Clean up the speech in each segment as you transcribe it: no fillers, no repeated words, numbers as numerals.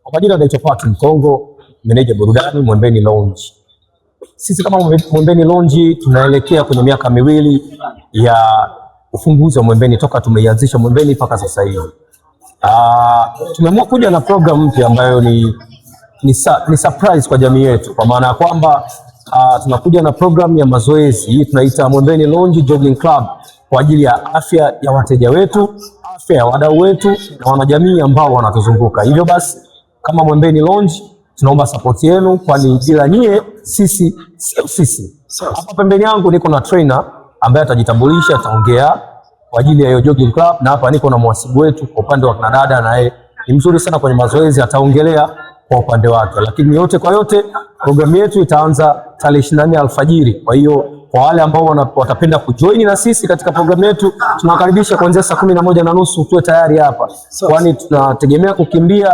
Kwa majina naitwa Patrick Mkongo, meneja burudani Mwembeni Lounge. Sisi kama Mwembeni Lounge tunaelekea kwenye miaka 2 ya ufunguzi wa Mwembeni toka tumeianzisha Mwembeni mpaka sasa hivi. Tumeamua kuja na program mpya ambayo ni surprise kwa jamii yetu, kwa maana ya kwamba tunakuja na program ya mazoezi hii tunaita Mwembeni Lounge Jogging Club kwa ajili ya afya ya wateja wetu, afya ya wadau wetu na wanajamii ambao wanatuzunguka. Hivyo basi kama Mwembeni Lounge tunaomba support yenu, kwani bila nyie sisi sio sisi. Hapa pembeni yangu niko na trainer ambaye atajitambulisha, ataongea kwa ajili ya hiyo jogging club, na hapa niko na mhasibu wetu kwa upande wa kina dada, naye ni mzuri sana kwenye mazoezi, ataongelea kwa upande wake. Lakini yote kwa yote, programu yetu itaanza tarehe 24 alfajiri. Kwa hiyo kwa wale ambao watapenda kujoin na sisi katika programu yetu, tunawakaribisha kuanzia saa 11:30 tuwe tayari hapa, kwani tunategemea kukimbia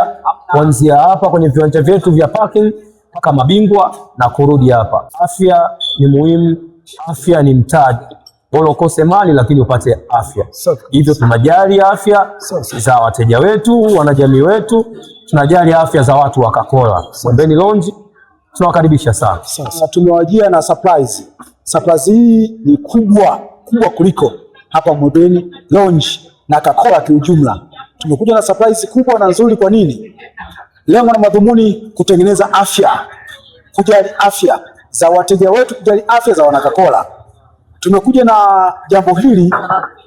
kuanzia hapa kwenye viwanja vyetu vya parking mpaka Mabingwa na kurudi hapa. Afya ni muhimu, afya ni mtaji. Bora ukose mali lakini upate afya. Hivyo tunajali afya za wateja wetu, wanajamii wetu, tunajali afya za watu wa Kakola. Mwembeni Lounge tunawakaribisha sana. Tumewajia na surprise. Surprise hii ni kubwa kubwa kuliko hapa Mwembeni Lounge na Kakola kiujumla. Tumekuja na surprise kubwa na nzuri. Kwa nini? Lengo na madhumuni kutengeneza afya, kujali afya za wateja wetu, kujali afya za wanakakola. Tumekuja na jambo hili,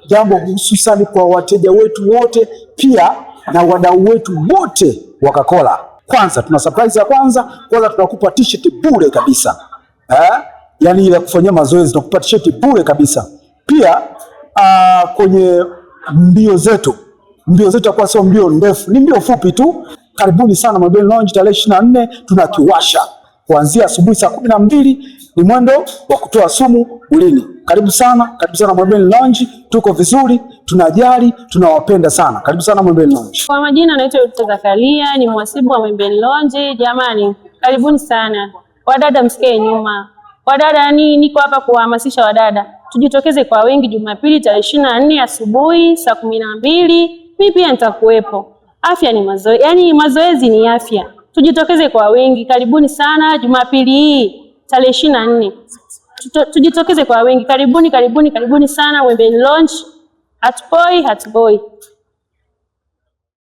jambo hususani kwa wateja wetu wote, pia na wadau wetu wote wa Kakola. Kwanza tuna surprise ya kwanza, kwanza tunakupa t-shirt bure kabisa eh? Yaani ile kufanyia mazoezi tunakupa t-shirt bure kabisa. Pia kwenye mbio zetu, mbio zetu kwa sio mbio ndefu, ni mbio fupi tu. Karibuni sana Mwembeni Lounge tarehe 24 tunakiwasha kuanzia asubuhi saa 12 ni mwendo wa kutoa sumu mwilini. Karibu sana, karibu sana Mwembeni Lounge, tuko vizuri, tunajali, tunawapenda sana. Karibu sana Mwembeni Lounge. Kwa majina naitwa Ruta Zakaria, ni mhasibu wa Mwembeni Lounge. Jamani, karibuni sana wadada, msikae nyuma wadada. Niko hapa kuwahamasisha wadada tujitokeze kwa wingi Jumapili tarehe 24 asubuhi saa 12. Mimi pia nitakuwepo. Afya ni mazoezi, yani mazoezi ni afya. Tujitokeze kwa wingi, karibuni sana Jumapili hii tarehe 24. Tujitokeze kwa wingi, karibuni, karibuni, karibuni sana Mwembeni Lounge. Hatupoi, hatupoi.